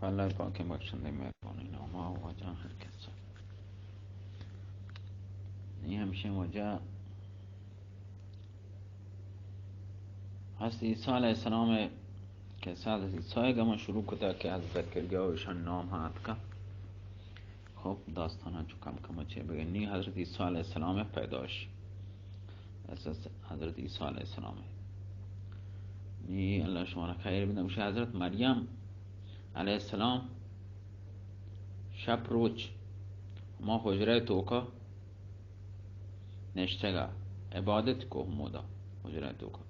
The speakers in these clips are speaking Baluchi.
اللہ پاکیں بخشندہ مہربانی نام ءَ واجہ ہر کس ءَ۔ یہ ہمشیں وجہ حضرت عیسیٰ علیہ السلام ءِ قصہ، حضرت عیسیٰ ءِ گما شروع کتا کہ حضرت زکریا و ایشان نام ہم اتکا۔ خب، داستان چو کم کم چے بگنی، حضرت عیسیٰ علیہ السلام ءِ پیدائش۔ حضرت، حضرت عیسیٰ علیہ السلام ءِ۔ نی اللہ شما را خیر بدن۔ گوشی حضرت مریم علیہ السلام شپ روچ ہما حجرہ توکا نشتگا عبادت کو ہمودا حجرہ توکا۔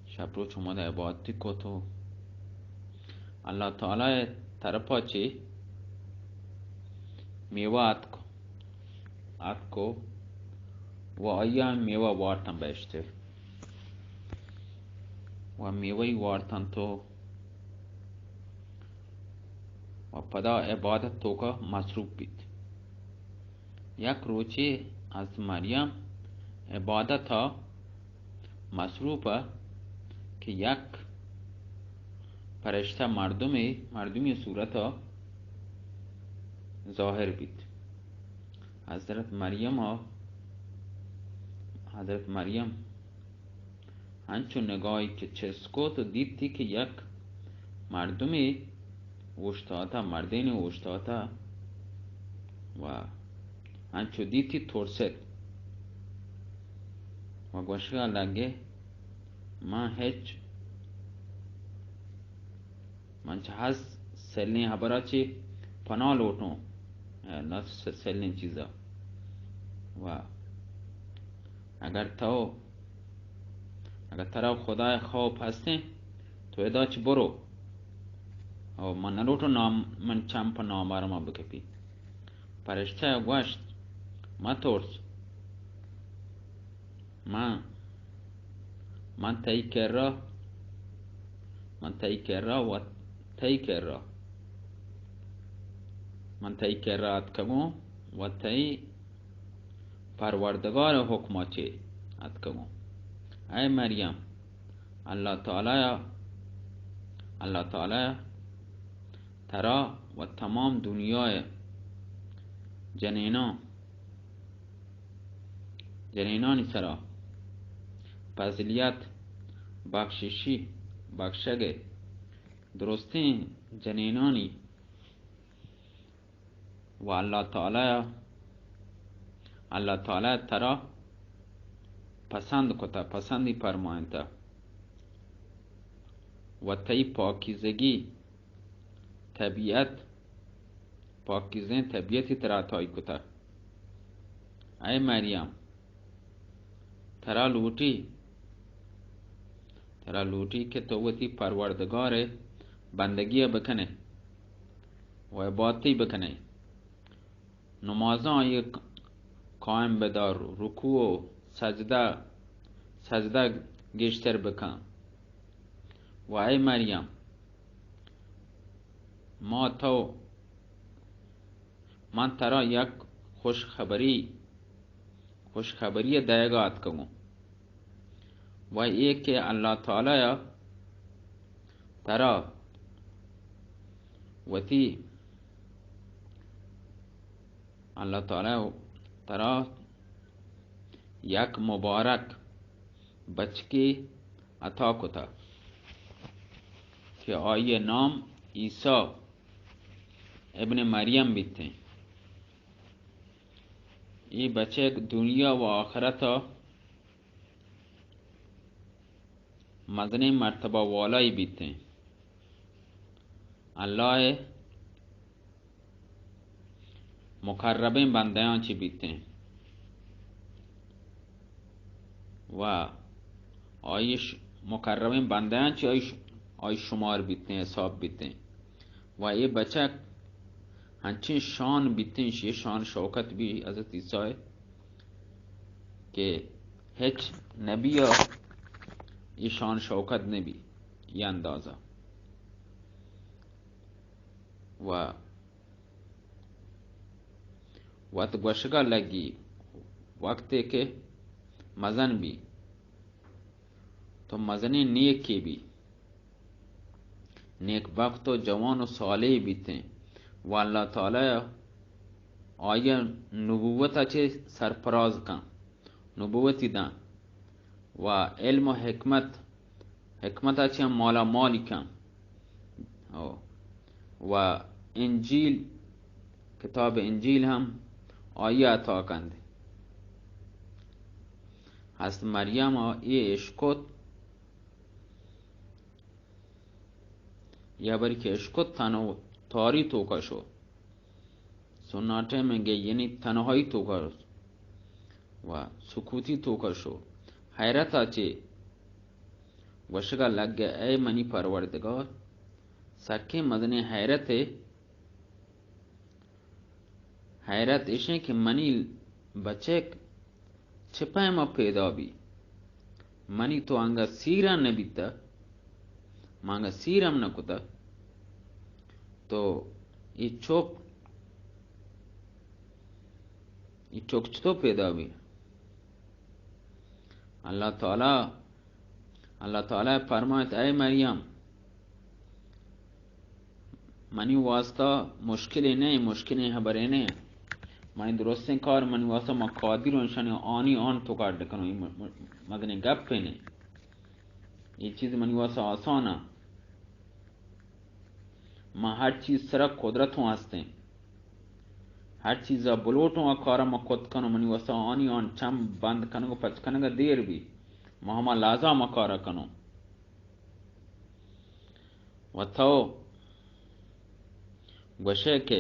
شپ روچ ہمودا عبادتی کت و اللہ تعالی ءِ طرفا چہ میوہ اتک، اتک و آئی ءَ میوہ وارتن بہشتے و میوہ وارتن تو و پدا عبادت توکا مصروف بیت۔ یک روچے حضرت مریم عبادت ءَ مصروف ءَ کہ یک پرشتہ مردمے، مردمی صورت ءَ ظاہر بیت۔ حضرت مریم ءَ، حضرت مریم انچو نگاہی کہ چست کت و دیتی کہ یک مردمے اوشتاتا، مردینے اوشتاتا و انچو دیتی ترست و گوشگا لگے، من ہچ، من چہ ہست سلیں ہبرا چہ پناہ لوٹوں، نہ س-، سلیں چیزا۔ و اگر تو، اگر ترا خدای خوف ہستیں، تو ادا چہ برو۔ او من نلوٹوں نام، من چم پہ نامرما بکپی۔ پرشتہ گوشت، مترس، من، من تئی کرا، من تئی کرا و تئی کرا، من تئی کرا اتکگوں و تئی پروردگار ءِ حکم ءَ چہ اتکگوں۔ اے مریم، اللہ تعالی ءَ، اللہ تعالی ءَ ترا و تمام دنیا ءِ جنیناں، جنینانی سرا فضلیت بخششی، بخشگ ءَ، درستیں جنینانی و اللہ تعالی، اللہ تعالی ترا پسند کتا، پسندی پرمائنتا و تئی پاکیزگی طبیعت، پاکیزیں طبیعتی ترا عطائی کتا۔ اے مریم، ترا لوٹی، ترا لوٹی کہ تو وتی پروردگار ءِ بندگی ءَ بکنے و عبادتی بکنے۔ نمازاں آئی ءَ قائم بدار، رکوع و سجدہ، سجدہ گیشتر بکن۔ و اے مریم، ما تو، من ترا یک خوشخبری، خوشخبری دئیگا اتکگوں۔ و اے کہ اللہ تعالی ءَ ترا وتی، اللہ تعالی ءَ ترا یک مبارک بچکے عطا کتا کہ آئی ءِ نام عیسیٰ ابن مریم بیتیں۔ اے بچک دنیا و آخرت ءَ مزنیں مرتبہ والائے بیتیں۔ اللہ ءِ مقربیں بندیاں چہ بیتیں و آئی ش-، مقربیں بندیاں چہ آئی ش-، آئی شمار بیتیں، حساب بیتیں۔ و اے بچک ہنچیں شان بیتیں، شی شان شوکت بی حضرت عیسیٰ ءِ کہ ہچ نبی ءَ اے شان شوکت نبی، اے اندازہ۔ و وت گوشگا لگی، وقتے کہ مزن بی، تو مزنیں نیکے بی، نیک بخت و جوان و صالح بیتیں و اللہ تعالی آئی ءَ نبوت ءَ چہ سرفراز کن، نبوتی داں و علم و حکمت، حکمت ءَ چہ ہم مالا مالی کن۔ او، و انجیل، کتاب انجیل ہم آئی ءَ عطا کند۔ حضرت مریم ءَ اے اشکت، یا بری کہ اشکت تنو تاری توکا شو۔ سناٹے میں گئی، یعنی تنہائی توکا و سکوتی توکا شو۔ حیرت ءَ چہ گوشگا لگے، اے منی پروردگار، سکیں مزنیں حیرتے، حیرت اشیں کہ منی بچک چہ پیم ءَ پیدا بی؟ منی تو انگت سیر ءَ نہ بیتہ، ما انگت سیر ہم نہ کتہ، تو اے چک، اے چک چطور پیدا بی؟ اللہ تعالی، اللہ تعالی فرمائت، اے مریم، منی واسطہ مشکلے نہ، مشکلیں حبرے نہ۔ منی درستیں کار منی واسطہ، ما قادر اوں اشانی آنی آن تو کار کنوں۔ اے م-، م-، مزنیں گپے نہ۔ اے چیز منی واسطہ آسان ایں۔ ما ہر چیز سرا قدرت اوں ہستیں۔ ہر چیز ءَ بلوٹوں آ کار ءَ ما کت کنوں، منی واسطہ آنی آن چم بند کنگ و پچ کنگ ءَ دیر بی۔ ما ہما لحظہ ما کار ءَ کنوں۔ و تو گوشے کہ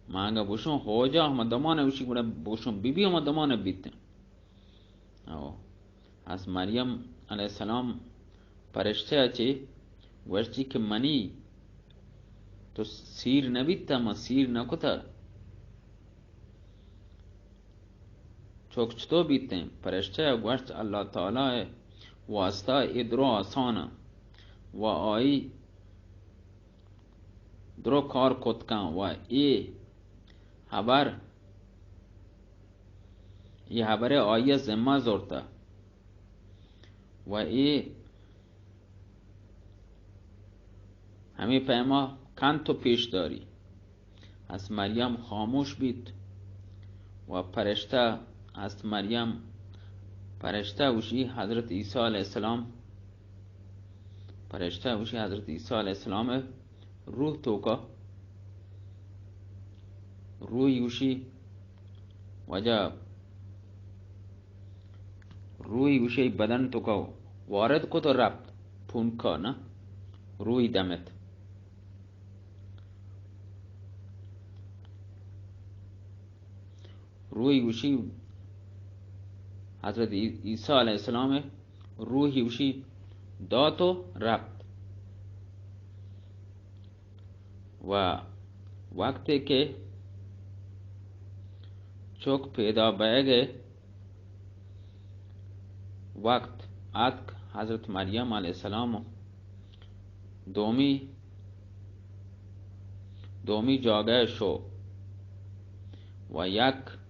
ما اگاں بوشوں ہوجا ہما دمان ءَ اوشی، گڑا بوشوں بی بی ہما دمان ءَ بیتیں۔ او، از مریم علیہ السلام پرشتہ ءَ چہ گوشتی کہ منی تو سیر نہ بیتہ، من سیر نہ کتہ۔ چک چطور بیتیں؟ پرشتہ ءَ گوشت، اللہ تعالی ءِ واسطہ اے درو آسان ایں و آئی درو کار کت کن و اے حبر، اے حبر ءَ آئی ءَ ذمہ زرتہ۔ و اے ہمے پیما کنت و پیش داری۔ حضرت مریم خاموش بیت و پرشتہ، حضرت مریم، پرشتہ گوشی حضرت عیسی علیہ السلام، پرشتہ گوشی حضرت عیسی علیہ السلام روح توکا، روحی گوشی واجہ، روحی گوشی بدن توکا وارد کت و رپت پونکا، نہ، روحی دمت۔ روحی گوشی حضرت عی-، عیسی علیہ السلام روحی گوشی دات و رپت۔ و وقتے کہ چک پیدا بئیگ ءِ وقت اتک، حضرت مریم علیہ السلام دومی، دومی جاگہ شو و یک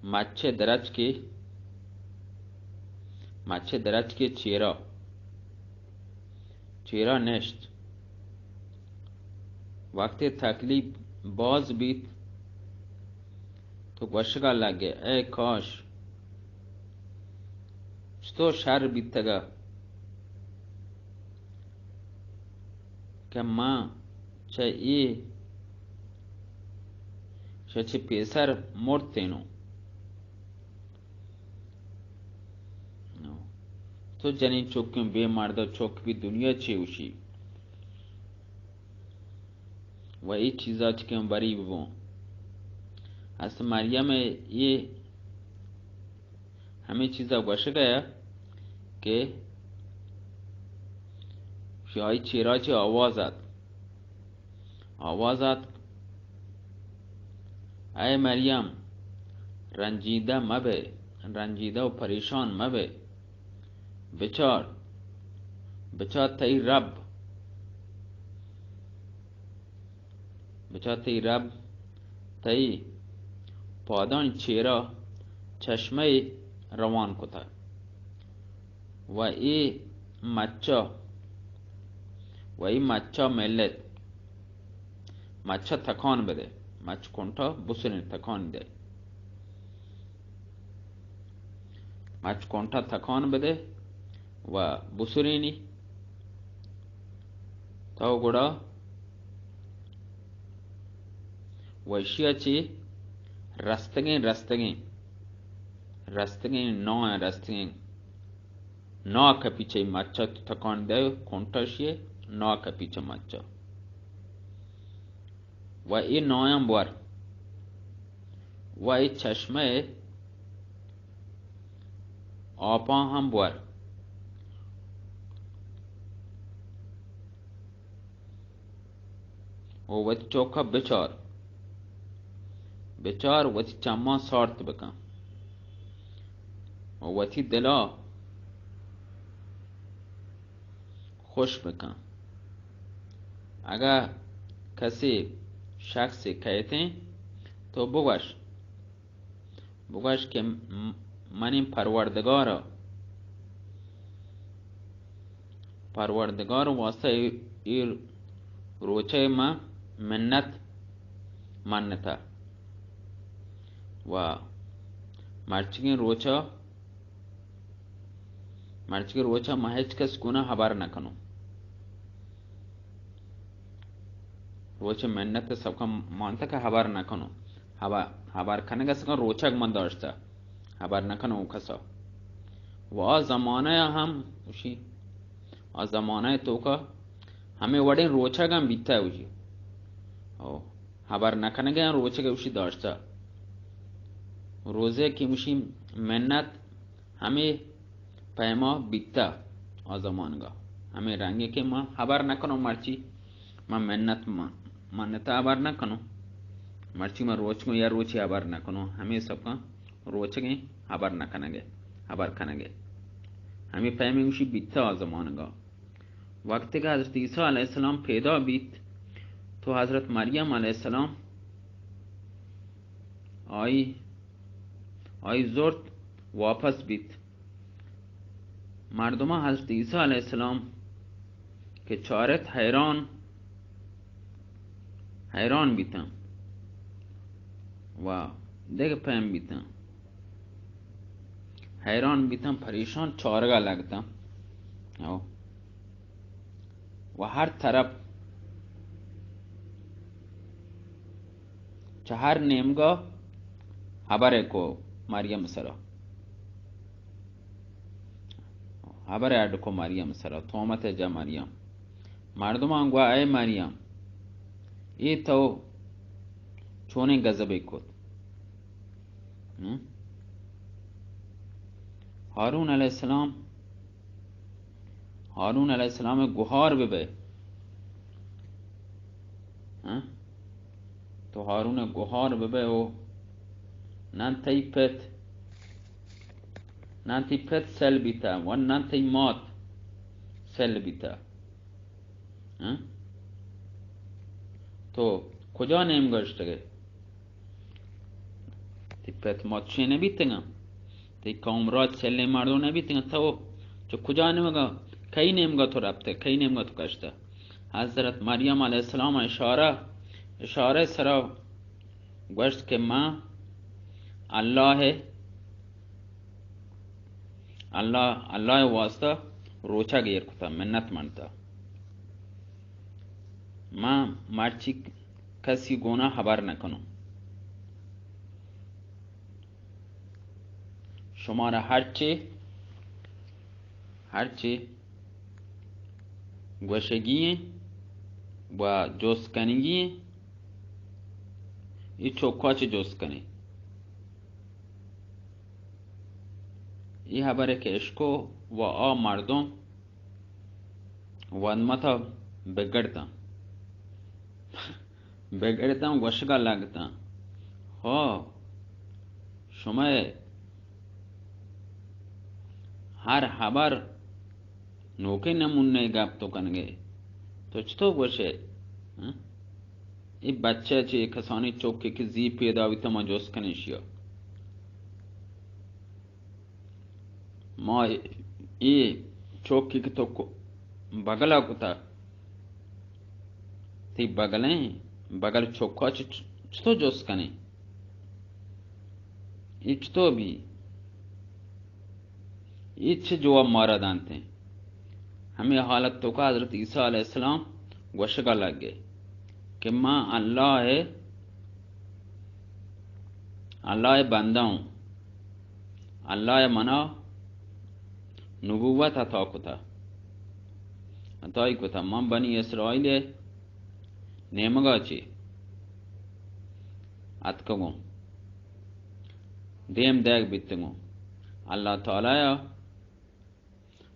مچ درچکے، مچ درچکے چیرا، چیرا نشت۔ وقتے تکلیف باز بیت، تو گوشگا لگے، اے کاش، چطور شر بیتگا کہ من چہ اے، چہ چہ پیسر مرتینوں۔ تو جنین چکیں بے مرد ءَ چک بی، دنیا چے گوشی؟ و اے چیزا چکیں بری ببوں۔ حضرت مریم ءَ اے ہمے چیزا گوشگ ءَ کہ آئی چیرا چہ آواز ات۔ آواز اتک، اے مریم، رنجیدہ مبئے، رنجیدہ و پریشان مبئے۔ بچار، بچار تئی رب، بچار تئی رب تئی پادانی چیرا چشمہ روان کتہ۔ و اے مچا، و اے مچا ملت، مچا تکان بدے، مچ کنٹا بسرین، تکان دے، مچ کنٹا تکان بدے و بسرینی، تو گڑا و اشیا چی رستگیں، رستگیں، رستگیں نوع، رستگیں نوع کپی چی مچا، تو تکان دے کنٹا شی نوع کپی چی مچا۔ و اے نوعاں بور، و اے چشمہ آپاں ہم بور۔ و وتی چوکا بچار، بچار، وتی چماں سارت بکن و وتی دلا خوش بکن۔ اگاں کسے شخصے کئیتیں، تو بگوش، بگوش کہ م-، منی پروردگار، پروردگار واسطہ اے، اے روچے ما منت منتا و مرچگیں روچا، مرچگیں روچا ما ہچ کس گونا ہبر نکنوں۔ روچ منت سبکا مانتا کہ ہبر نکنوں۔ ہبر، ہبر کنگ است کن روچگ من داشتا۔ ہبر نکنوں کسا۔ و آ زمانہ ہم اشی، آ زمانہ توکا ہمیں وڑیں روچگ ہم بیتا اشی۔ او ہبر نکنگ ہم روچگ اشی داشتا۔ روزے کہ اشی منت ہمے پیما بیتا آ زمانگا۔ ہمے رنگے کہ ما ہبر نکنوں مرچی، ما منت ما، منت ہبر نکنوں۔ مرچی ما روچ گوں یا روچی ہبر نکنوں۔ ہمے سبکاں روچگیں ہبر نکنگے، ہبر کنگے۔ ہمے پیمے گوشی بیتا آ زمانگا۔ وقتی کہ حضرت عیسیٰ علیہ السلام پیدا بیت، تو حضرت مریم علیہ السلام آئی، آئی زرت واپس بیت۔ مردماں حضرت عیسیٰ علیہ السلام کہ چارت حیران، حیران بیتاں و دگہ پیم بیتاں۔ حیران بیتاں، پریشان، چارگا لگتاں۔ او۔ و ہر طرف، چہ ہر نیمگا ہبرے کو مریم سرا۔ ہبرے اڈ کو مریم سرا، تومت جا مریم۔ مردمان گوا، اے مریم، اے تو چونیں غضبے کت؟ ہم؟ ہارون علیہ السلام، ہارون علیہ السلام گہار ببے۔ ہاں؟ تو ہارون گہار ببے و نن تئی پت، نن تئی پت سل بیتا و نن تئی مات سل بیتا۔ ہاں؟ تو کجا نیمگا اشتگے؟ تئی پت مات چے نہ بیتگاں؟ تئی قوم راج سلیں مردم نہ بیتگاں؟ تو چہ کجا نیمگا، کئی نیمگا تو رپتہ، کئی نیمگا تو کشتہ؟ حضرت مریم علیہ السلام اشارہ، اشارہ سرا گوشت کہ من اللہ، اللہ، اللہ واسطہ روچگ ایر کتا، منت منتا۔ من مرچی کسی گونا ہبر نکنوں۔ شمارا ہرچے، ہرچے گوشگی ایں و جست کنگی ایں، اے چوکا چہ جست کنے۔ اے ہبرے کہ اشکو و آ مردم ودمتا بگڑتاں، بگڑتاں، گوشگا لگتاں، ہو، شمئے ہر ہبر نوکیں نمونہ گپ تو کنگے، تو چطور گوشے؟ ہاں؟ اے بچہ چے کسانی چوکے کہ زی پیدا بیتا، ما جست کنیں شیا۔ ما اے چوکی کہ تو کو-، بگلا کتا، تی بگلیں، بگل چوکا چ-، چ-، چتو جست کنیں؟ اے چتو بی؟ اے چہ جواب مارا دانتیں؟ ہمیں حالت توکا حضرت عیسیٰ علیہ السلام گوشگا لگے کہ من اللہ ءِ، اللہ ءِ بندہ ہوں، اللہ ءِ منا نبوت عطا کتا، عطائی کتا، من بنی اسرائیل ءِ نیمگا چی اتکگوں، دیم دیگ بیتگوں۔ اللہ تعالی ءَ،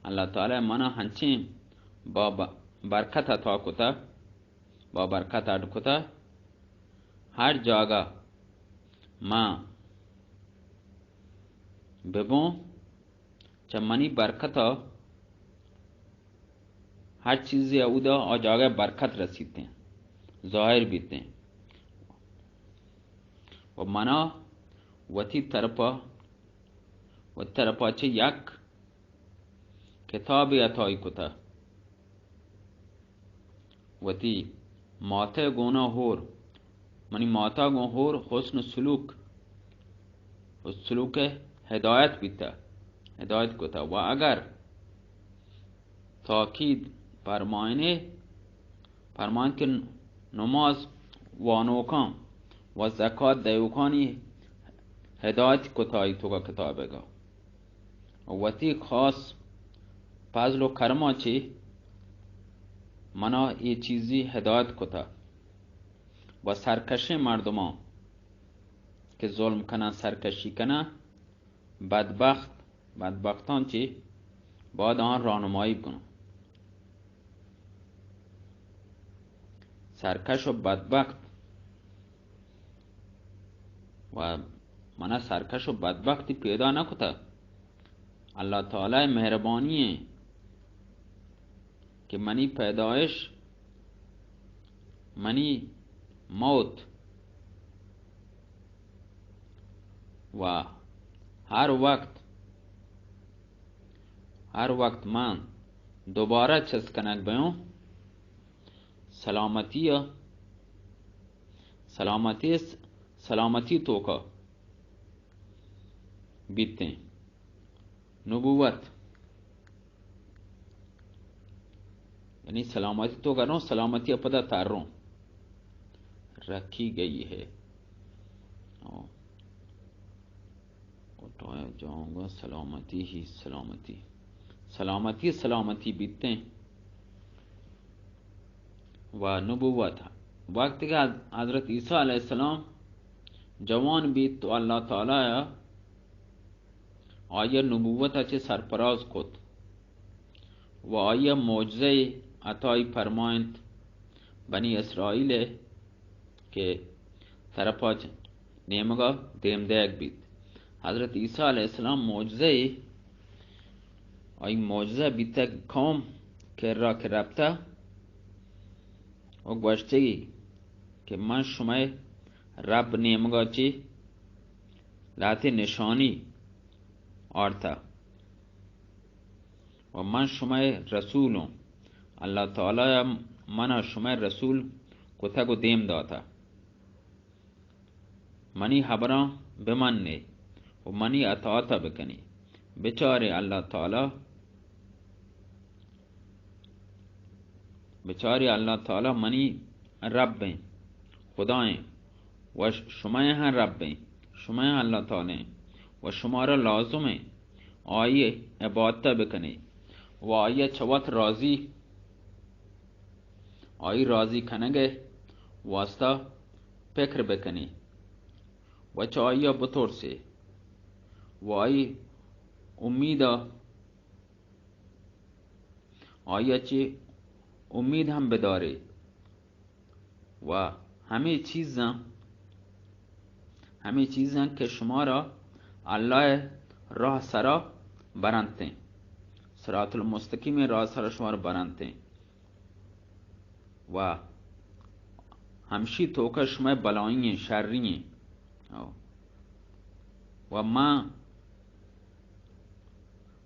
اللہ تعالی ءَ منا ہنچیں با ب-، برکت عطا کتا، با برکت اڈ کتا، ہر جاگہ ما ببوں، چہ منی برکت ءَ ہر چیزے اودا آ جاگہ برکت رسیتیں، ظاہر بیتیں۔ و منا وتی طرفا، وتی طرفا چہ یک کتابے عطائی کتہ۔ وتی ماتئے گونا ہور، منی ماتا گون ہور حسن سلوک، سلوک ہدایت بیتہ، ہدایت کتہ۔ و اگر تاکید پرمائنے، پرمائن کہ نماز وانوکاں و زکات دیوکانی ہدایت کتہ ای توکا کتابگا۔ وتی خاص فضل و کرما چی منا اے چیزی ہدایت کتہ و سرکشیں مردماں کہ ظلم کناں، سرکشی کناں، بدبخت، بدبختاں چی باید آن راہنمائی بکناں۔ سرکش و بدبخت و منا سرکش و بدبختی پیدا نکتہ۔ اللہ تعالی مہربانی ایں کہ منی پیدائش، منی موت و ہر وقت، ہر وقت من دوبارہ چست کنگ بیوں، سلامتی، سلامتی، سلامتی توکا بیتیں۔ نبوت یعنی سلامتی توکا نوں، سلامتی پدا تروں رکھی گئی ہے۔ او۔ اٹھایا جاؤں گا، سلامتی ہی سلامتی، سلامتی سلامتی بیتیں۔ و نبوت، وقتی کہ حضرت عیسیٰ علیہ السلام جوان بیت تو اللہ تعالی آئی ءَ نبوت ءَ چہ سرفراز کت و آئی ءَ معجزہ عطائی پرمائنت بنی اسرائیل ءَ کہ طرفا چہ نیمگا دیم دیگ بیت۔ حضرت عیسیٰ علیہ السلام معجزہ، آئی معجزہ بیتگ قوم کرا کہ رپتہ و گوشتگی کہ من شمئے رب نیمگا چہ لہتے نشانی آرتہ و من شمئے رسول اوں۔ اللہ تعالی ءَ منا شمئے رسول کتگ و دیم داتہ۔ منی ہبراں بمنے و منی اطاعت ءَ بکنی۔ بچارے اللہ تعالی، بچارے اللہ تعالی منی رب ایں، خدا ایں و شمئے ہم رب ایں، شمئے ہم اللہ تعالی ایں و شمارا لازم ایں آئی عبادت ءَ بکنی و آئی ءَ چہ وت راضی، آئی راضی کنگ ءِ واسطہ فکر بکنی و چہ آئی ءَ بترسے و آئی امید ءَ، آئی ءَ چہ امید ہم بدارے و ہمے چیزاں، ہمے چیزاں کہ شمارا اللہ ءِ راہ سرا برنتیں، صراط المستقیم ءِ راہ سرا شمارا برنتیں۔ و ہمشی توکا شمئے بلائی ایں، شری ایں۔ او۔ و من،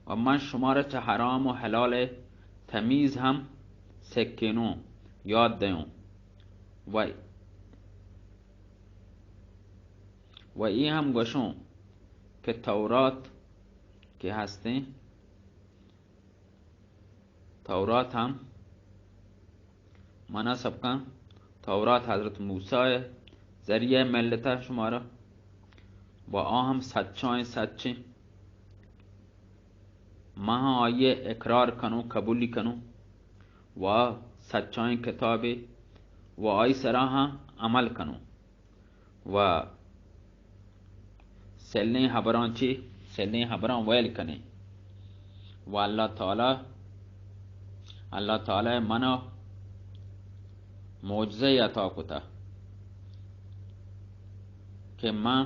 و من شمارا چہ حرام و حلال تمیز ہم سکینوں، یاد دیوں۔ و، و ای ہم گوشوں کہ تورات کہ ہستیں، تورات ہم منا سبقاں، تورات حضرت موسیٰ ذریعہ ملتا شمارا، و آ ہم سچائیں، سچیں۔ ما ہم آئی اقرار کنوں، قبولی کنوں، و سچائیں کتابے، و آئی سرا ہم عمل کنوں۔ و سلیں حبراں چی، سلیں حبراں ویل کنیں۔ و اللہ تعالی، اللہ تعالی منا معجزہ عطا کتا کہ من،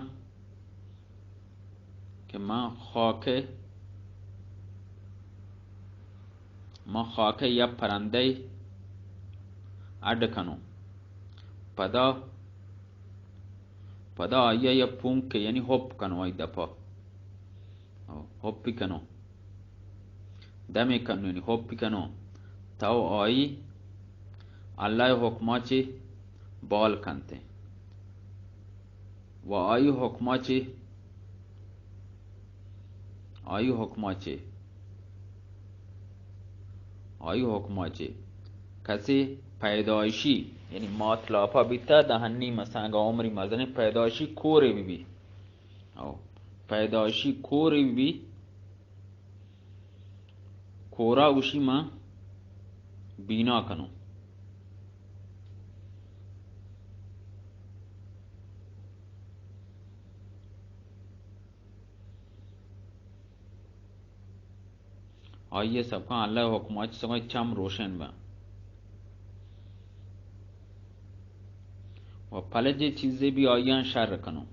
کہ من خاک، من خاک یک پرندہ اڈ کنوں۔ پدا، پدا آئی ء یک پونک، یعنی ہپ کنوں آئی دپا۔ ہپی کنوں۔ دمے کنوں، یعنی ہپی کنوں۔ تو آئی اللہ ء حکما چی بال کنتے۔ و آئی حکما چی، آئی حکما چی، آئی حکما چی کسی پیدائشی، یعنی مات لاپا بیتا، دہنی مثلاً اگا عمری مزنیں، پیدائشی کورے بی بی۔ او، پیدائشی کورے بی بی۔ کورا گوشی من بینا کنوں۔ آئی ء سبقاں اللہ ء حکما چہ سگاں چم روشن بہ و پلجے چیزے بھی آئیاں شر کنوں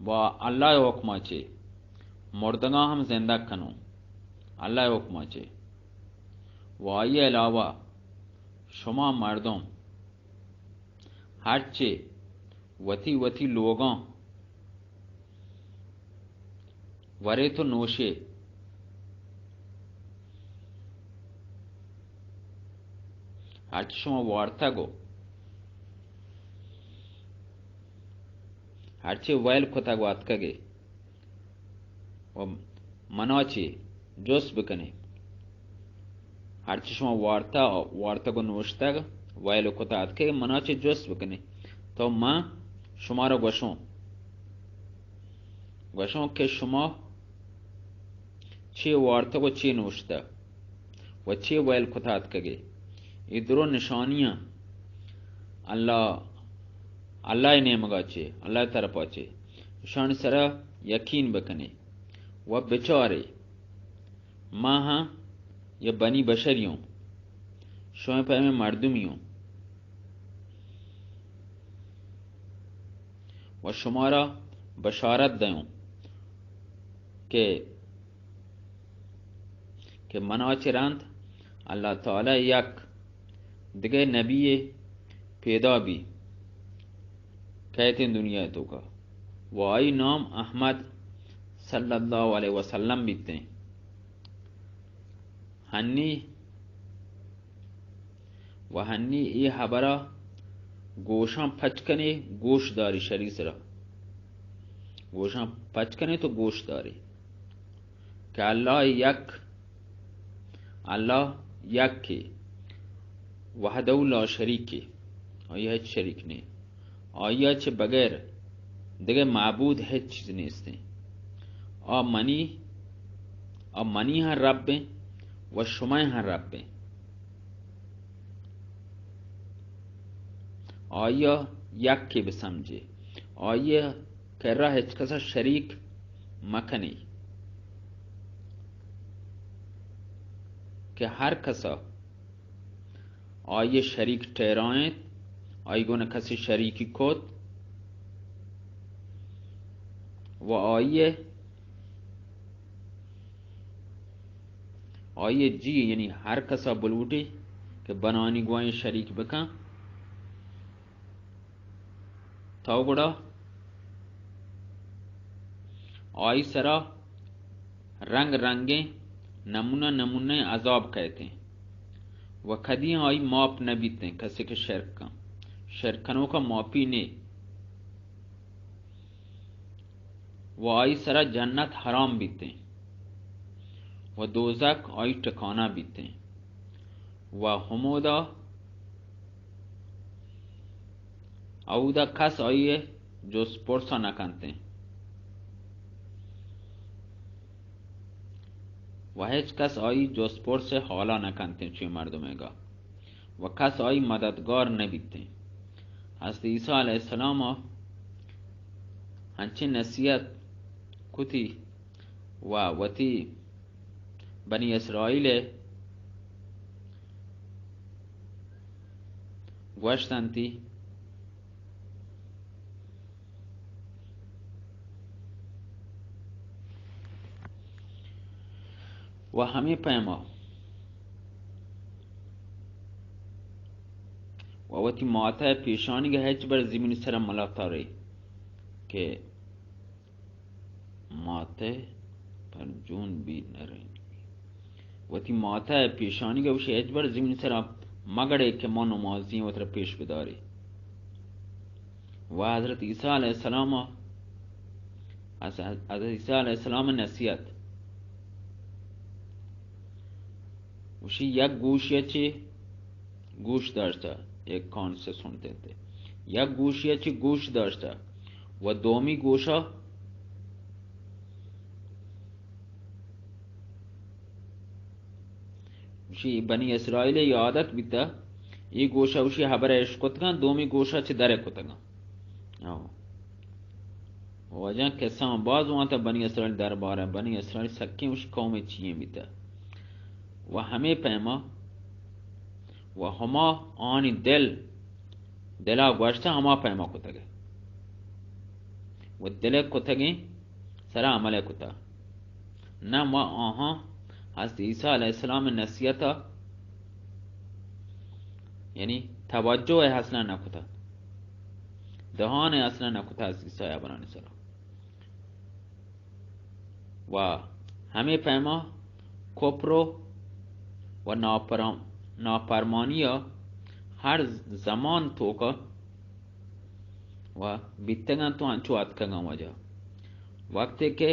و اللہ ء حکما چے مردگاں ہم زندگ کنوں، اللہ ء حکما چے۔ و آئی ء علاوہ شما مردم ہرچے وتی وتی لوگاں ورے تو نوشے، ہرچی شما وارتگ و ہرچی ویل کتگ و اتکگے و منا چی جست بکنے۔ ہرچی شما وارتا، وارتگ و نوشتگ، ویل و کتا اتکے، منا چی جست بکنے۔ تو من شما را گوشوں، گوشوں کہ شما چی وارتگ و چی نوشتگ و چی ویل کتا اتکگے۔ اے درو نشانیاں اللہ، اللہ ء نیمگا چے، اللہ ء طرفا چے، اشانی سرا یقین بکنے و بچارے۔ ما ہاں یا بنی بشری ہوں، شوئیں پیمیں مردمی ہوں و شمارا بشارت دیوں کہ، کہ منا چہ رند اللہ تعالی یک دگہ نبی پیدا بی کئیتیں دنیا ء توکا و آئی نام احمد صلی اللہ علیہ وسلم بیتیں۔ ہنی و ہنی اے ہبرا گوشاں پچ کنے، گوش داری شری سرا۔ گوشاں پچ کنے تو گوش داری کہ اللہ یک، اللہ یکے، وحدہ لا شریکے، آئی ہچ شریک نے۔ آئی ء چہ بغیر دگہ معبود ہچ چیز نیستیں۔ آ منی، آ منی ہاں رب ایں و شمئے ہاں رب ایں۔ آئی ء یکے بسمجے، آئی ء کرا ہچ کسا شریک مکنی کہ ہر کسا آئی ء شریک ٹہرائینت، آئی گون کسی شریکی کت و آئی ء، آئی ء جی، یعنی ہر کسا بلوٹی کہ بنانی گوائیں شریک بکن، تو گڑا آئی سرا رنگ رنگیں نمونہ نمونہ عذاب کئیتیں و کدی آئی ماپ نہ بیتیں۔ کسے کہ شرک کن، شرک کنوکا ماپی نے و آئی سرا جنت حرام بیتیں و دوزک آئی ٹکانہ بیتیں و ہمودا اودا کس آئی جست پرسا نہ کنتیں و ہچ کس آئی جست پرس حالا نہ کنتیں چوی مردمے گا و کس آئی مددگار نہ بیتیں۔ حضرت عیسیٰ علیہ السلام ہنچیں نصیحت کتی و وتی بنی اسرائیل گوشتنتی و ہمے پیما و وتی ماتء پیشانیگء ہچبر زمینی سرا ملاتارے کہ ماتء پر جون بی نرین۔ وتی ماتء پیشانیگء گوشی ہچبر زمینی سرا مگڑے کہ ما نمازی وترا پیش بداری۔ و حضرت عیسیٰ علیہ السلام، حضرت عیسیٰ علیہ السلام نصیحت گوشی یک گوشی چی گوش داشتہ، ایک کان سے سنتے تھے۔ یک گوشی چی گوش داشتہ و دومی گوشا گوشی بنی اسرائیل ء عادت بیتہ، اے گوشا گوشی ہبرہ اشکتگاں، دومی گوشا چہ درہ کتگاں۔ او۔ واجہ قصہ باز وانتا بنی اسرائیل دربارہ، بنی اسرائیل سکیں وش قوم چیئیں بیتہ۔ و ہمے پیما و ہما آنی دل، دلا گوشتہ ہما پیما کتگے۔ و دل کتگیں سرا عمل کتہ۔ نہ ما آہاں حضرت عیسیٰ علیہ السلام نصیحت، یعنی توجہ اصلا نہ کتہ، دہان اصلا نہ کتہ حضرت عیسیٰ ابرانی سرا۔ و ہمے پیما کپر و، و ناپرام-، ناپرمانی ہر زمان توکا و بیتگاں تو انچو اتکگاں واجہ۔ وقتے کہ،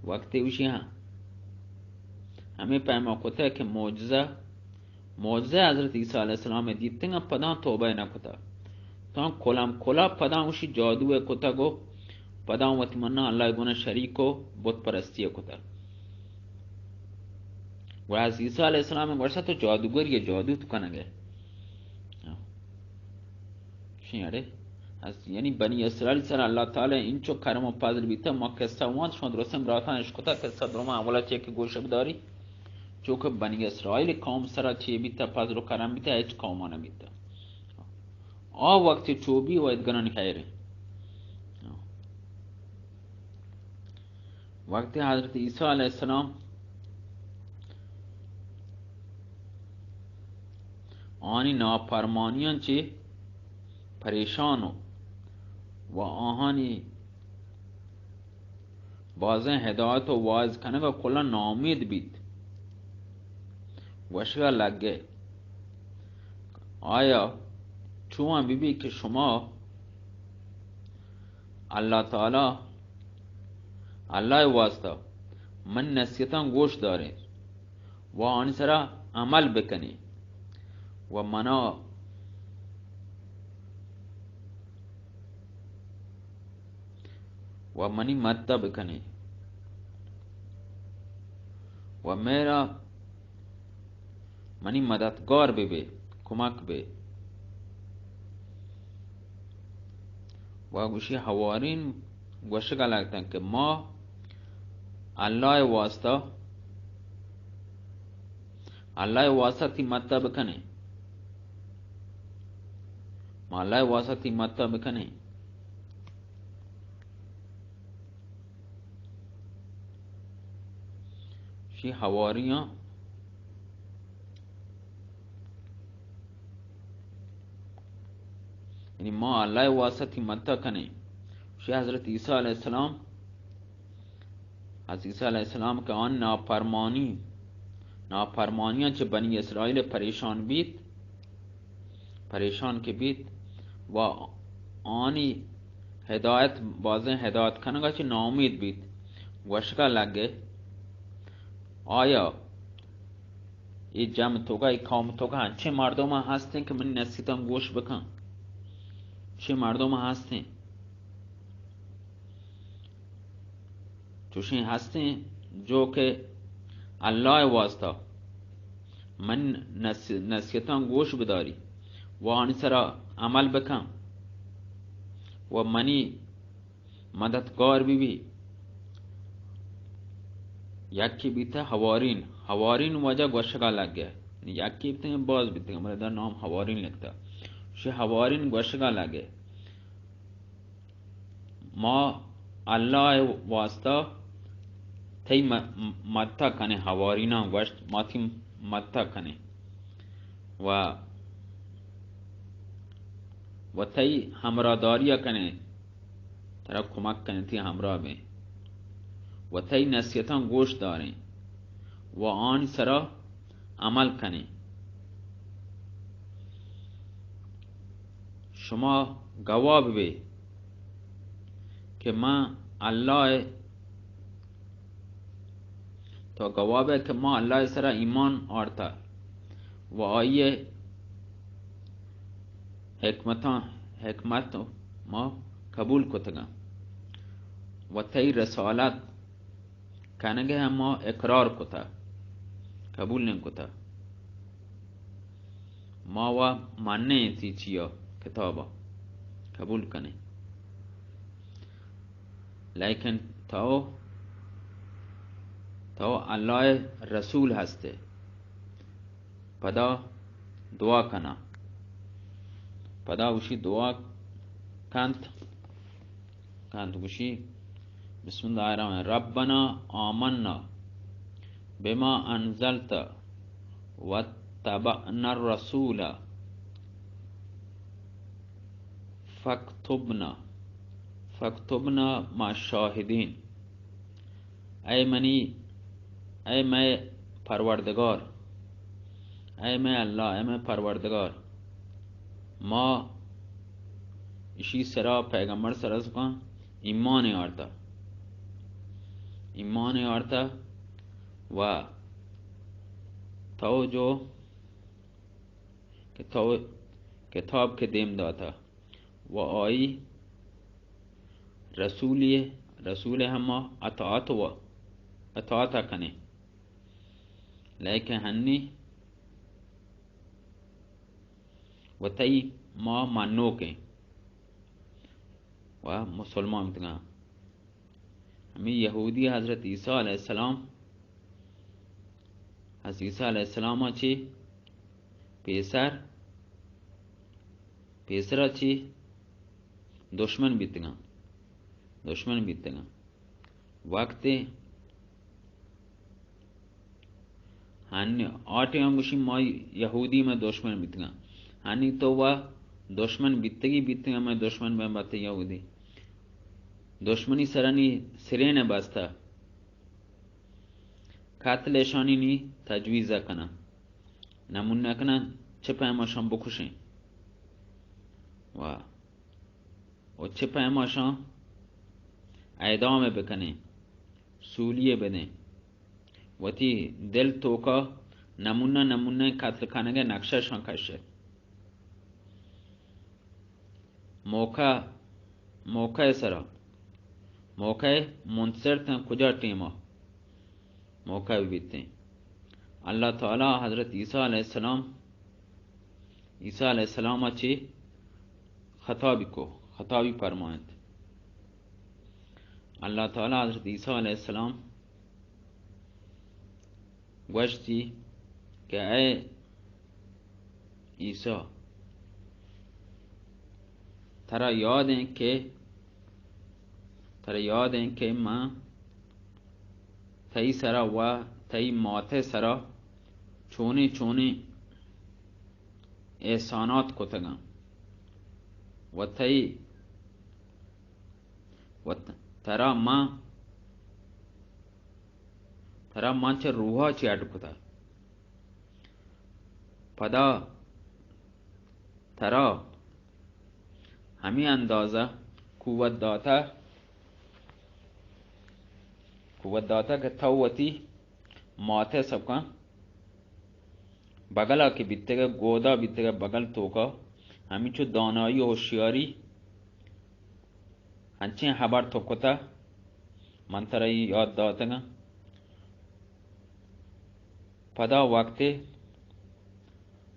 وقتے اوشی ہاں ہمے پیما کتہ کہ معجزہ، معجزہ حضرت عیسیٰ علیہ السلام دیتگاں، پداں توبہ نہ کتہ۔ تاں کلم کلا پداں اوشی جادو کتگ و پداں وتی منا اللہ گونا شریک و بت پرستی کتہ۔ گڑا حضرت عیسیٰ علیہ السلام گوشتہ تو جادوگری، جادو تو کنگے۔ شین اڑے، از، یعنی بنی اسرائیل سر اللہ تعالی انچو کرم و فضل بیتا، ما قصہ وانت، شما درستیں براتاں اشکتا، قصہ درما اولا چے کہ گوش بداری، چونکہ بنی اسرائیل قوم سرا چے بیتا، فضل و کرم بیتا، ہچ قوما نہ بیتا۔ آ وقت چوبی و ادگرانی خیریں۔ وقتی حضرت عیسیٰ علیہ السلام آنی نافرمانیاں چہ پریشان و، و آہانی بازیں ہدایت و واعظ کنگ ء کلاں ناامید بیت، گوشگ ء لگے، آیا چون بہ بیت کہ شما اللہ تعالی، اللہ ء واسطہ من نصیحتاں گوش داریں و آنی سرا عمل بکنیں و منا و منی مدد بکنیں و میرا منی مددگار بہ بے، کمک بے۔ و گوشی حوارین گوشگ ء لگتن کہ ما اللہ ء واسطہ، اللہ ء واسطہ تی مدد بکنیں، ما اللہ ء واسطہ تی مدد بکنیں۔ شی حواریاں، یعنی ما اللہ ء واسطہ تی مدد کنیں۔ شی حضرت عیسیٰ علیہ السلام حضرت عیسی علیہ السلام کہ آن نافرمانی، نافرمانیاں چہ بنی اسرائیل پریشان بیت، پریشان کہ بیت و آنی ہدایت، بازیں ہدایت کنگا چہ ناامید بیت، گوشگا لگے، آیا اے جمع توکا، اے قوم توکا انچیں مردم ہستیں کہ منی نصیحتاں گوش بکن؟ چے مردم ہستیں؟ چوشیں ہستیں جو کہ اللہ ءِ واسطہ من نص-، نصیحتاں گوش بداری و آنی سرا عمل بکن و منی مددگار بہ بی۔ یکے بیتہ حوارین، حوارین واجہ گوشگا لگے، یکے بیتہ، باز بیتہ، بلے در نام حوارین لکھتہ۔ شہ حوارین گوشگا لگے، ما اللہ ءِ واسطہ تئی م-، مدتا کنیں، حواریناں گوشت، ما تئی مدتا کنیں و، و تئی ہمراہداریا کنیں، ترا کمک کنیں، تئی ہمراہ بیں و تئی نصیحتاں گوش داریں و آنی سرا عمل کنیں۔ شما گواہ ببے کہ من اللہ ءِ، تو گواہ بے کہ ما اللہ ءِ سرا ایمان آرتا و آئی ءِ حکمتاں، حکمت ما قبول کتگاں و تئی رسالت کنگ ءَ ہم ما اقرار کتہ، قبول نہ کتہ۔ ما و منیں تئی چیا، کتابا قبول کنیں۔ لیکن تو، تو اللہ ءِ رسول ہستے۔ پدا دعا کنا۔ پدا گوشی دعا کنت، کنت گوشی، بسم اللہ الرحمن الرحیم، ربنا آمنا بما انزلت واتبعنا الرسول فاکتبنا، فاکتبنا مع الشاہدین۔ اے منی، اے مئے پروردگار، اے مئے اللہ، اے مئے پروردگار، ما اشی سرا، پیغمبر سرا سکاں ایمان آرتا، ایمان آرتا و تو جو کہ تو کتاب کہ دیم داتا و آئی رسولی، رسول ہما اطاعت و اطاعت کنیں، لیکن ہنی و تئی ما منوکیں و مسلمان بیتگاں۔ ہمے یہودی حضرت عیسی علیہ السلام، حضرت عیسی علیہ السلام ءَ چہ پیسر، پیسر ءَ چہ دشمن بیتگاں، دشمن بیتگاں۔ وقتے ہنی آ ٹیم گوشی ما یہودی مئے دشمن بیتگاں۔ ہنی تو و دشمن بیتگی بیتگاں، مئے دشمن بہ بات یہودی۔ دشمنی سرا نی سرین بستہ۔ قتل اشانی نی تجویز کناں۔ نمونہ کناں چہ پیما شان بکشیں۔ و، و چہ پیما شان اعدام بکنیں۔ سولی بدیں۔ وتی دل توکا نمونہ نمونہ قتل کنگ ءِ نقشہ شان کشت۔ موقع، موقع سرا، موقع منتظر تن کجا ٹیما موقع بیتیں۔ اللہ تعالی حضرت عیسی علیہ السلام، عیسی علیہ السلام چی خطابی کو، خطابی فرمائنت۔ اللہ تعالی حضرت عیسی علیہ السلام گوشتی کہ اے عیسی، ترا یاد ایں کہ، ترا یاد ایں کہ من تئی سرا و تئی مات سرا چونیں چونیں احسانات کتگاں و تئی و ترا من ترا من چہ روحا چی اڈ کتا۔ پدا ترا ہمے اندازہ قوت داتا، قوت داتا کہ تو وتی مات ءِ سبکاں بگلا کہ بیتگے، گودا بیتگے، بگل توکا ہمینچو دانائی و ہوشیاری انچیں ہبر تو کتا، من ترا اے یات داتگاں۔ پدا وقتے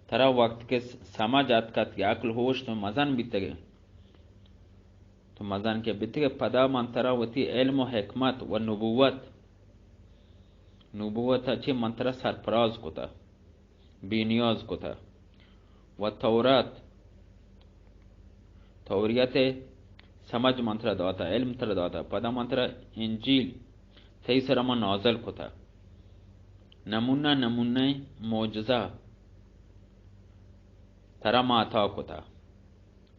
ترا وقت کہ سمجھ اتکت کہ عقل ہوش تو مزن بیتگے، تو مزن کہ بیتگے، پدا من ترا وتی علم و حکمت و نبوت، نبوت ءَ چہ من ترا سرفراز کتا، بے نیاز کتا۔ و تورات، توریت ءِ سمجھ من ترا داتا، علم ترا داتا، پدا من ترا انجیل تئی سرا من نازل کتا۔ نمونہ نمونہ معجزہ ترا ما عطا کتا،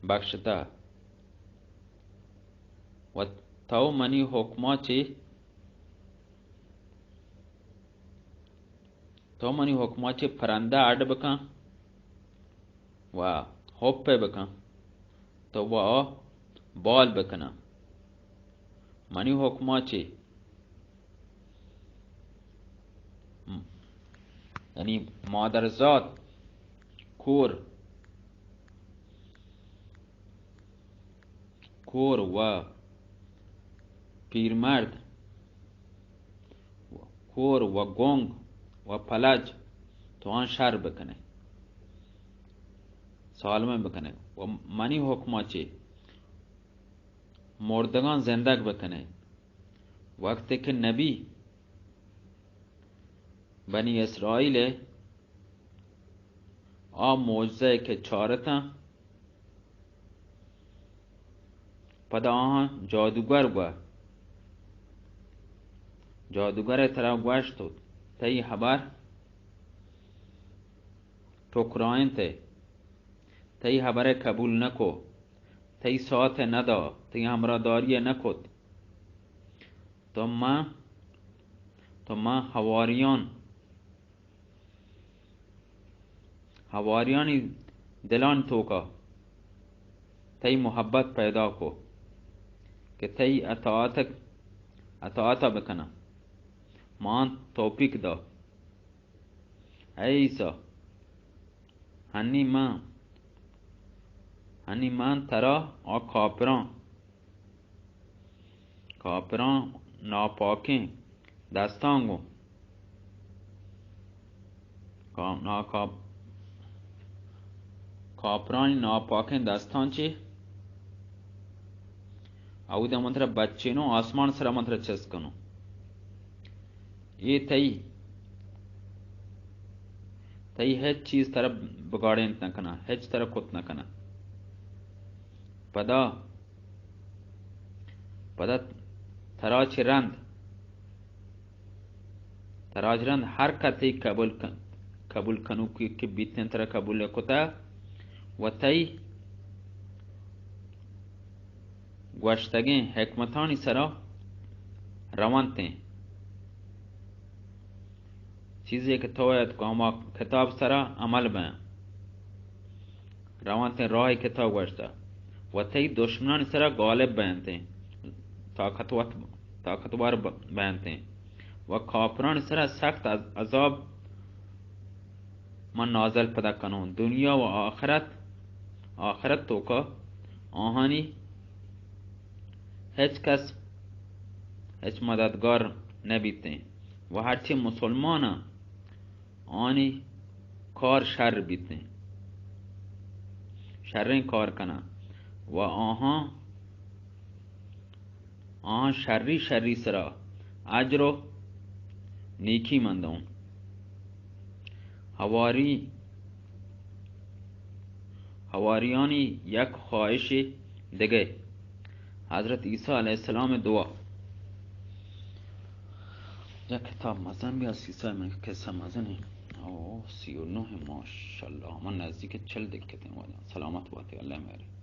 بخشتا۔ و تو منی حکما چہ، تو منی حکما چہ پرندہ اڈ بکن و ہپے بکن، تو و آ بال بکنن۔ منی حکما چہ، یعنی مادرزاد، کور، کور و پیرمرد، کور و گنگ و پلج، تو آن شر بکنے، سالمیں بکنے و منی حکما چہ مردگاں زندگ بکنے۔ وقتے کہ نبی بنی اسرائیل ءَ آ معجزہ کہ چارتاں، پدا آہاں جادوگر گوا، جادوگر ءَ ترا گوشت و تئی ہبر ٹکرائینت ءُ تئی ہبر ءَ قبول نہ کو، تئی سات ءَ نہ دا، تئی ہمراہداری ءَ نہ کت۔ تو ما، تو ما ہواریان، ہواریانی دلان توکا تئی محبت پیدا کو کہ تئی اطاعت، اطاعت بکنن۔ مان توفیق دا۔ اے عیسی، ہنی من، ہنی من ترا آ کافراں، کافراں ناپاکیں دستاں گوں، کا-، ناکاپ-، کافرانی ناپاکیں دستاں چہ اود ءَ من ترا بچینوں، آسمان سرا من ترا چست کنوں۔ اے تئی، تئی ہچ چیز ترا بگاڑینت نہ کناں، ہچ ترا کت نہ کناں۔ پدا، پدا ترا چہ رند، ترا چہ رند ہر کتے قبول کن-، قبول کنوکی کہ بیتیں ترا قبول کتا و تئی گوشتگیں حکمتانی سرا رونتیں۔ چیزے کہ تو اتک ہما کتاب سرا عمل بیں، رونتیں راہے کہ تو گوشتہ و تئی دشمنانی سرا غالب بینتیں، طاقتور، طاقتور ب-، بینتیں و کافرانی سرا سخت عذ-، عذاب من نازل پدا کنوں۔ دنیا و آخرت، آخرت توکا آہانی ہچ کس، ہچ مددگار نہ بیتیں و ہرچی مسلماناں آنی کار شر بیتیں، شریں کار کناں و آہاں، آہاں شری شری سرا اجر و نیکی مندوں۔ ہواری، ہواریانی یک خواہشے دگہ، حضرت عیسی علیہ السلام ءِ دعا۔ یک کتاب مزن بی، عیسی ءِ من قصہ مزن ایں۔ او، سی و نہ، ماشاءاللہ، من نزدیک چل دکتیں واجہ۔ سلامت باتے، اللہ مہر۔